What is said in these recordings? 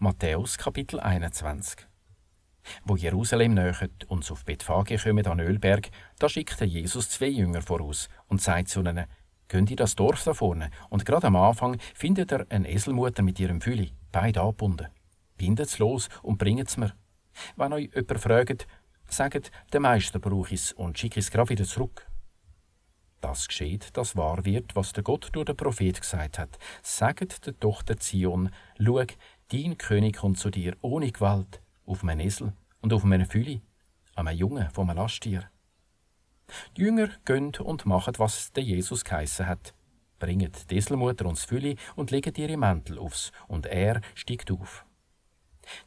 Matthäus Kapitel 21. Wo Jerusalem nähert und sie auf Bethphage kommen an Ölberg, da schickt Jesus 2 Jünger voraus und sagt zu ihnen: «Geht in das Dorf da vorne, und gerade am Anfang findet ihr eine Eselmutter mit ihrem Fülli, beide angebunden. Bindet's los und bringt's mir. Wenn euch jemand fragt, sagt, der Meister braucht es und schickt es gerade wieder zurück.» Das geschieht, dass wahr wird, was der Gott durch den Prophet gesagt hat. Sagt der Tochter Zion: «Schau, dein König kommt zu dir ohne Gewalt, auf einem Esel und auf einem Fülli, einem Jungen vom Lasttier.» Die Jünger gehen und machen, was der Jesus geheissen hat. Bringen die Eselmutter und das Fülli und legen ihre Mäntel aufs, und er steigt auf.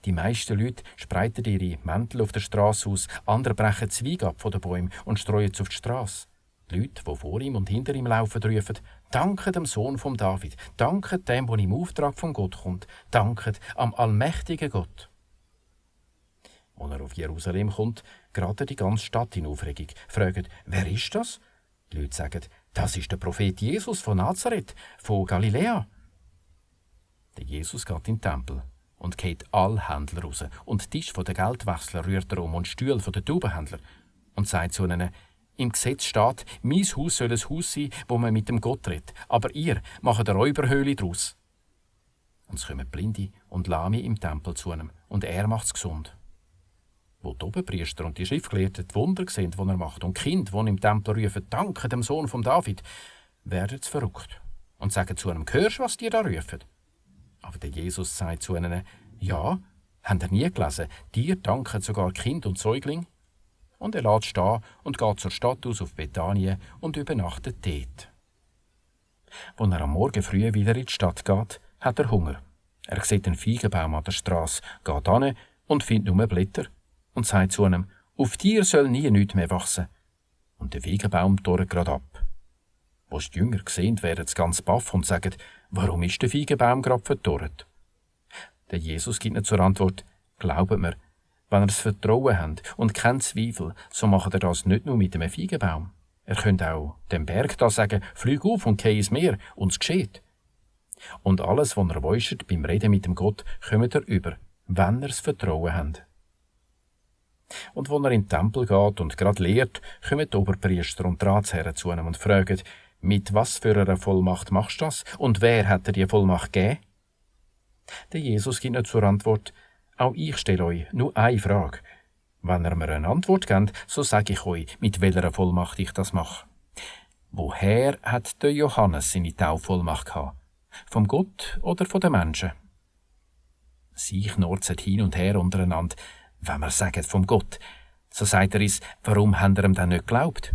Die meisten Leute spreiten ihre Mäntel auf der Straße aus, andere brechen Zweige ab von den Bäumen und streuen es auf die Straße. Die Leute, die vor ihm und hinter ihm laufen, rufen: «Danke dem Sohn von David, danke dem, der im Auftrag von Gott kommt, danke am allmächtigen Gott.» Als er auf Jerusalem kommt, gerät die ganze Stadt in Aufregung. Fragen: «Wer ist das?» Die Leute sagen: «Das ist der Prophet Jesus von Nazareth, von Galiläa.» Der Jesus geht in den Tempel und geht alle Händler raus, und die Tisch der Geldwechsler rührt er um und Stühle der Taubenhändler, und sagt zu ihnen: «Im Gesetz steht, mein Haus soll ein Haus sein, wo man mit dem Gott redet, aber ihr macht eine Räuberhöhle daraus.» Und es kommen Blinde und Lahme im Tempel zu ihm, und er macht es gesund. Wo die Oberpriester und die Schriftgelehrten die Wunder sehen, die er macht, und die Kinder, die im Tempel rufen: «Danke dem Sohn von David», werden sie verrückt und sagen zu ihm: «Hörst du, was die da rufen?» Aber der Jesus sagt zu ihnen: «Ja, habt ihr nie gelesen, dir danken sogar Kind und Säugling?» Und er lässt stehen und geht zur Stadt aus auf Bethanien und übernachtet dort. Als er am Morgen früh wieder in die Stadt geht, hat er Hunger. Er sieht einen Feigenbaum an der Straße, geht hin und findet nur Blätter und sagt zu ihm: «Auf dir soll nie nichts mehr wachsen.» Und der Feigenbaum dorret gerade ab. Als die Jünger sehen, werden sie ganz baff und sagen: «Warum ist der Feigenbaum gerade verdorrt?» Der Jesus gibt ihnen zur Antwort: «Glaubt mir, wenn ihr das Vertrauen habt und keinen Zweifel, so macht ihr das nicht nur mit einem Feigenbaum. Ihr könnt auch dem Berg da sagen: ‹Flieg auf und geh ins Meer,› und es geschieht. Und alles, was ihr wollt beim Reden mit dem Gott, kommt ihr über, wenn ihr das Vertrauen habt.» Und als er in den Tempel geht und gerade lehrt, kommen die Oberpriester und die Ratsherren zu ihm und fragen: «Mit was für einer Vollmacht machst du das? Und wer hat dir die Vollmacht gegeben?» Der Jesus gibt ihnen zur Antwort: «Auch ich stelle euch nur eine Frage. Wenn ihr mir eine Antwort gebt, so sage ich euch, mit welcher Vollmacht ich das mache. Woher hat der Johannes seine Taufvollmacht gehabt? Vom Gott oder von den Menschen?» Sie knurzen hin und her untereinander. Wenn wir sagen vom Gott, so sagt er uns: «Warum habt ihr ihm dann nicht geglaubt?»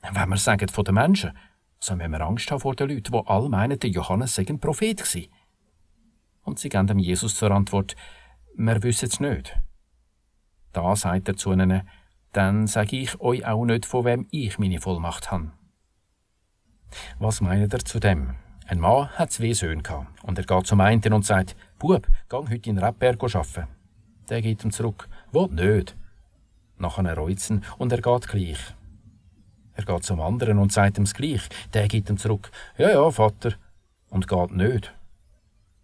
Wenn wir sagen von den Menschen, so müssen wir Angst haben vor den Leuten, die alle meinen, der Johannes sei ein Prophet gewesen. Und sie geben dem Jesus zur Antwort: «Wir wissen es nicht.» Da sagt er zu ihnen: «Dann sage ich euch auch nicht, von wem ich meine Vollmacht habe.» Was meint er zu dem? Ein Mann hat 2 Söhne gehabt, und er geht zum einen und sagt: «Bub, gang heute in den Rebberg arbeiten.» Der geht ihm zurück: «Will nicht.» Nachher reut's ihn und er geht gleich. Er geht zum anderen und sagt ihm das Gleiche. Der geht ihm zurück: «Ja, ja, Vater», und geht nicht.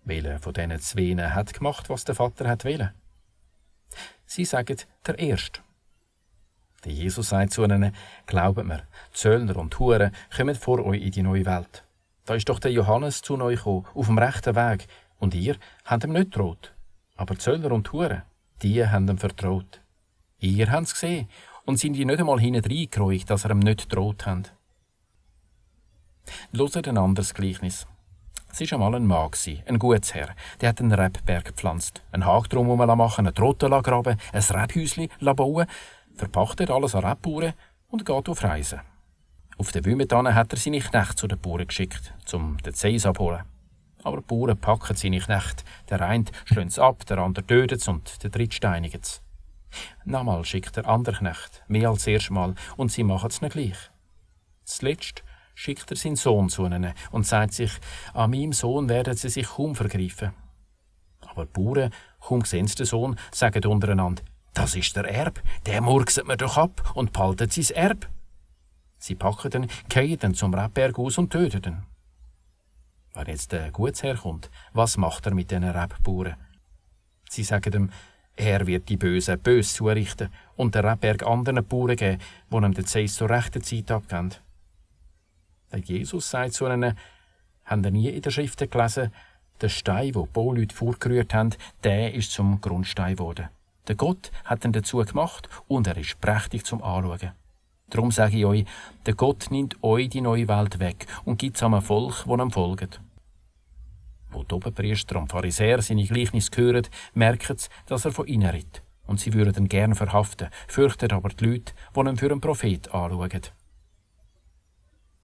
Welcher von diesen 2 hat gemacht, was der Vater hat wollen? Sie sagen: «Der Erste.» Der Jesus sagt zu ihnen: «Glaubt mir, Zöllner und Huren kommen vor euch in die neue Welt. Da ist doch der Johannes zu euch gekommen, auf dem rechten Weg, und ihr habt ihm nicht getraut. Aber Zöllner und Huren, die haben ihm vertraut. Ihr habt es gesehen und sind nicht einmal hinten reingeräucht, dass ihr ihm nicht getraut habt.» Hört ein anderes Gleichnis. Es war einmal ein Mann, ein Gutsherr, der hat einen Rebberg gepflanzt, einen Haken drumherum machen, einen Trotten graben, ein Rebhäuschen bauen, verpachtet alles an Rebbauern und geht auf Reisen. Auf der Wümme hat er seine Knechte zu den Bauern geschickt, um den Zeis abholen. Aber die Bauern packen seine Knechte. Der eine schlägt es ab, der andere tötet es und der dritte steinigt es. Nochmal schickt der andere Knecht, mehr als das erste Mal, und sie machen es nicht gleich. Zuletzt schickt er seinen Sohn zu ihnen und sagt sich: «An meinem Sohn werden sie sich kaum vergreifen.» Aber die Bauern, kaum sehen sie den Sohn, sagen untereinander: «Das ist der Erb, der murkset mir doch ab und behaltet sein Erb.» Sie packen ihn, gehen ihn zum Rebberg aus und töten ihn. Wenn jetzt der Gutsherr kommt, was macht er mit diesen Rebbauern? Sie sagen ihm, er wird die Bösen bös zurichten und den Rebberg anderen Bauern geben, die ihm den Zeis zur rechten Zeit abgeben. Der Jesus sagt zu ihnen, habt ihr nie in der Schrift gelesen, der Stein, den die Bauleute vorgerührt haben, der ist zum Grundstein geworden. Der Gott hat ihn dazu gemacht und er ist prächtig zum Anschauen. Darum sage ich euch, der Gott nimmt euch die neue Welt weg und gibt es einem Volk, das ihm folgt. Wo die Oberpriester und Pharisäer seine Gleichnisse hören, merken sie, dass er von ihnen redet. Und sie würden ihn gern verhaften, fürchten aber die Leute, die ihn für einen Prophet anschauen.